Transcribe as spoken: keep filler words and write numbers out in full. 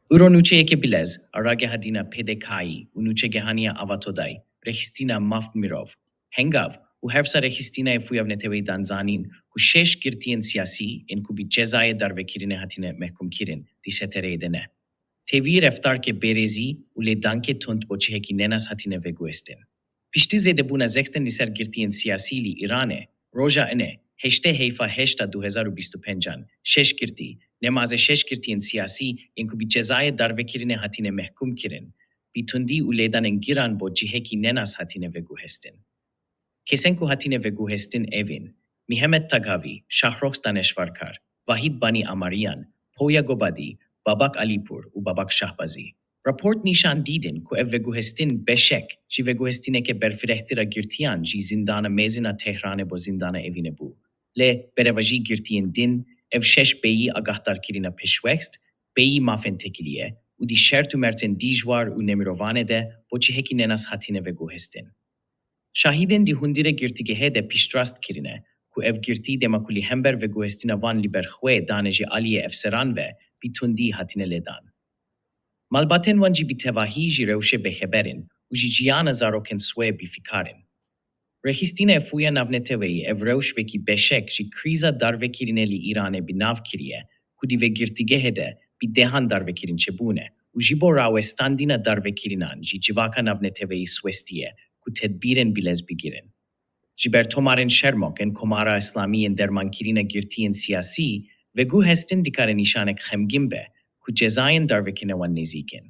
Îro nûçeyeke bilez a rageha dîna P D K'yî û nûçegehaniya Avatodayî, rêxistina maf mirov, Hengav û Hevsa Rêxistina Efûya Neteweyî dan zanîn ku şeş girtiyên siyasî yên ku bi cezayê darvekirinê hatine mehkûmkirin di setereyê de ne. Tevî reftarke bêrêzî û lêdankê tund bo cihekî nenas hatine veguhestin. Piştî zêdebûna zextên li ser girtiyên siyasî li Îranê, roja inê, heştê heyfa heşta du hezar û bîst û pencan, şeş girtî, nemaze şeş girtiyên siyasî yên ku bi cezayê darvekirinê hatine mehkûm kirin, bi tundî û lêdanên giran bo cihekî nenas hatine veguhestin. Kesên ku hatine veguhestin ev in: Mihemed Tagavî, Şahrox Daneşvarkar, Vahîd Banî Amariyan, Poya Gobadî, Babak Alîpûr û Babak Şahbazî. Raport nîşan didin ku ev veguhestin beşek ji veguhestineke berfirehtir a girtiyan ji Zîndana Mezin a Tehranê bo Zîndana Evînê bû. Lê berevajî girtiyên din, ev şeş bêyî agahdarkirina pêşwext, bêyî mafên têkiliyê û di şert û mercên dijwar û nemirovane de bo cihekî nenas hatine veguhestin. Şahidên di hundirê girtîgehê de piştrast kirine ku ev girtî dema ku li hember veguhestina van li ber xwe dane ji aliyê efseran ve bi tundî hatine lêdan. Malbatên wan jî bi tevahî ji rewşê bêxeber in û ji jiyana zarokên swê bîfikar in. Rêxistina Efûya Navneteweyî ev rewş wekî beşek ji krîza darvekirinê li Îranê bi nav kiriye ku di vê girtîgehê de bi dehan darvekirin çêbûne û ji bo rawestandina darvekirinan ji civaka navneteweyî swestiye ku tedbîrên bilez bigirin. Ji ber tomarên şermok ên Komara Îslamî yên dermankirina girtiyên siyasî, veguhestin dikare nîşanek xemgîn be ku cezayên darvekirinê wan nêzîk in.